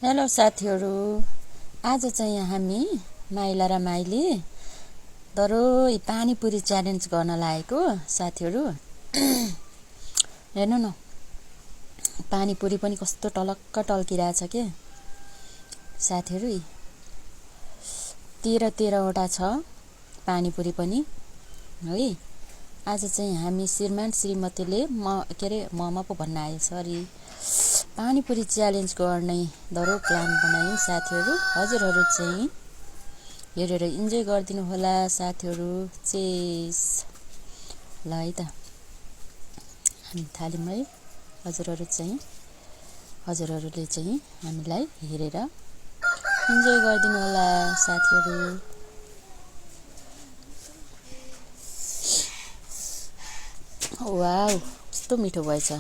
Hello साथीहरू, आज चाहिँ हामी माइला र माइली दरोई पानीपुरी च्यालेन्ज गर्न लागेको साथीहरू। हेर्नु न, पानीपुरी पनि कस्तो टलक्क टल्किरहेछ के साथीहरू। 13वटा छ पानीपुरी पनि है। आज चाहिँ हामी श्रीमान श्रीमतीले ममा पो भन्न आयो, सरी, पानीपुरी च्यालेन्ज गर्ने दरो प्लान बनायौँ साथीहरू। हजुरहरू चाहिँ हेरेर इन्जोय गरिदिनु होला साथीहरू। चेस ल है त, हामी थाल्यौँ है। हजुरहरूले चाहिँ हामीलाई हेरेर इन्जोय गरिदिनु होला साथीहरू। वाउ, कस्तो मिठो भएछ।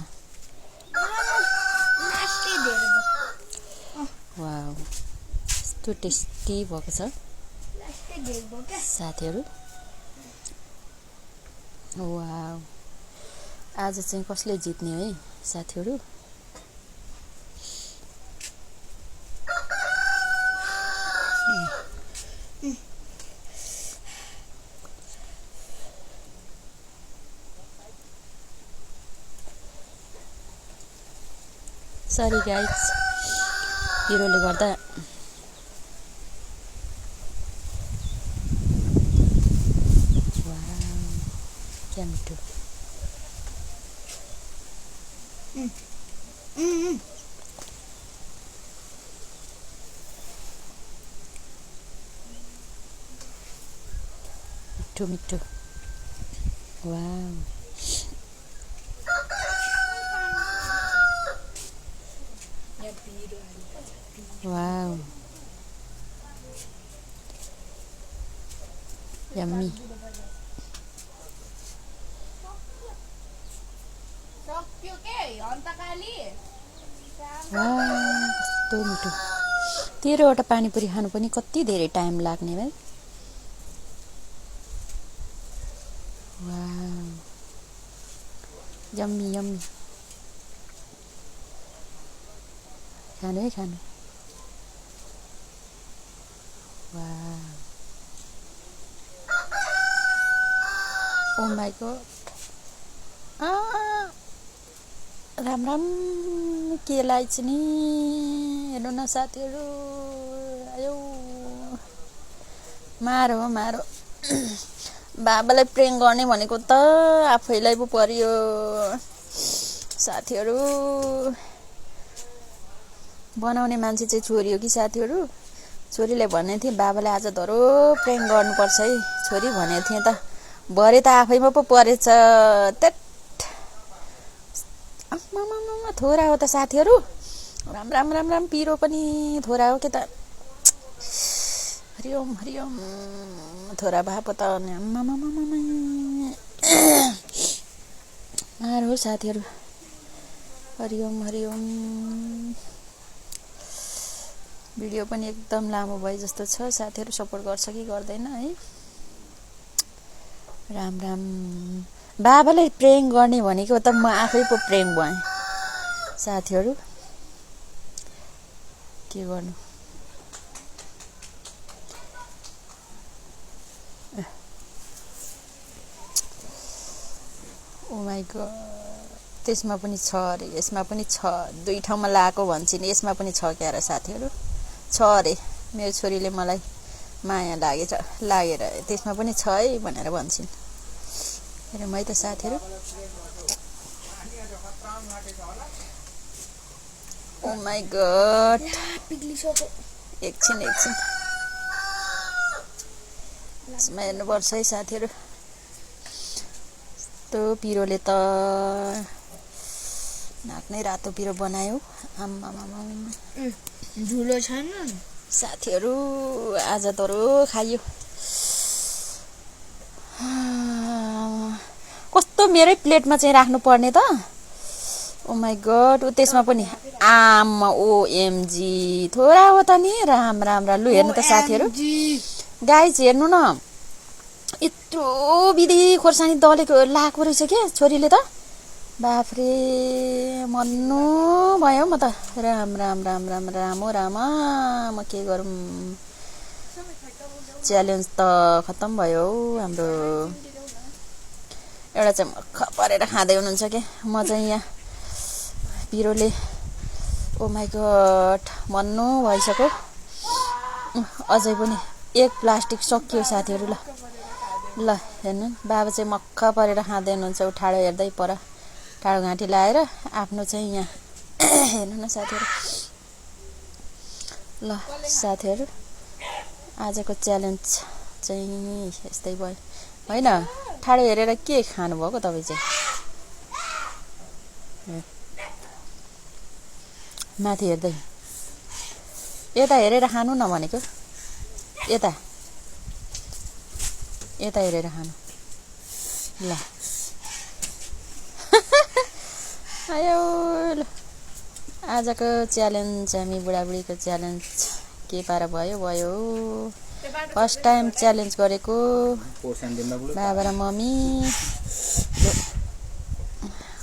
वाउ, कस्तो टेस्टी भएको छ साथीहरू। वाउ, आज चाहिँ कसले जित्ने है साथीहरू। सरी गाइज, हिरोले गर्दा क्या मिठो। मिठो मिठो। Wow, wow, yummy. कस्तो मिठो। 13वटा पानीपुरी खानु पनि कति धेरै टाइम लाग्ने भाइ। Wow, yummy yummy. खानु है खानु। Wow, oh my god. Ram Ram के लाग्छ नि। हेर्नु न साथीहरू, आयो मारो मारो। बाबालाई प्रेङ गर्ने भनेको त आफैलाई पो पर्यो साथीहरू। बनाउने मान्छे चाहिँ छोरी हो कि साथीहरू। छोरीले भन्ने थिएँ बाबाले आज धरो प्रेङ गर्नुपर्छ है छोरी भनेको थिएँ त, भरे त आफैमा पो परेछ। थोरा हो त साथीहरू। राम राम राम राम, पिरो पनि थोरा हो के त। हरिओम हरिओम, थोरा भए पो त। मार हो साथीहरू। हरिओम हरिओम। भिडियो पनि एकदम लामो भए जस्तो छ साथीहरू। सपोर्ट गर्छ कि गर्दैन है। राम राम। बाबाले प्रेङ गर्ने भनेको त म आफै पो प्रेङ भएँ साथीहरू। के गर्नु। ओ माई गॉड, त्यसमा पनि छ अरे, यसमा पनि छ। 2 ठाउँमा लगाएको भन्छन्, यसमा पनि छ क्या अरे साथीहरू। छ अरे, मेरो छोरीले मलाई माया लागेर त्यसमा पनि छ है भनेर भन्छन्। हेरौँ है त साथीहरू। ओ माई गॉड, एकछिन यसमा हेर्नुपर्छ है साथीहरू। यस्तो पिरोले त नाक नै रातो पिरो बनायो। झुलो छैन साथीहरू। आज दरो खाइयो। कस्तो मेरै प्लेटमा चाहिँ राख्नु पर्ने त। ओ माई गॉड, त्यसमा पनि आम। ओएमजी, थोरा हो त नि। राम राम राम। लु हेर्नु त साथीहरू, गाइज हेर्नु न, यत्रो विधि खोर्सानी दलेको लाएको रहेछ क्या छोरीले त। बाफ्रे मन्नु भयो म त राम राम राम राम राम हो रामा म के गरौँ च्यालेन्ज त खत्तम भयो हाम्रो एउटा चाहिँ मख परेर खाँदै हुनुहुन्छ के म चाहिँ यहाँ पिरोले ओ माई गड मन्नु भइसक्यो अझै पनि एक प्लास्टिक सकियो साथीहरू ल हेर्नु बाबा चाहिँ मख परेर खाँदै हुनुहुन्छ ठाडो हेर्दै पर टाढो घाँटी लाएर आफ्नो चाहिँ यहाँ हेर्नु न साथीहरू ल साथीहरू आजको च्यालेन्ज चाहिँ यस्तै भयो होइन ठाडो हेरेर के खानुभएको तपाईँ चाहिँ माथि हेर्दै यता हेरेर खानु न भनेको यता हेरेर खानु ल आयो ल आजको च्यालेन्ज हामी बुढाबुढीको च्यालेन्ज के पारा भयो फर्स्ट टाइम च्यालेन्ज गरेको बाबा र मम्मी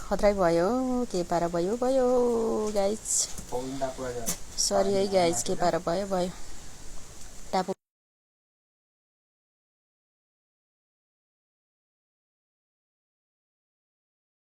खतरै भयो के पारा भयो गाइज सरी है गाइज के पारा भयो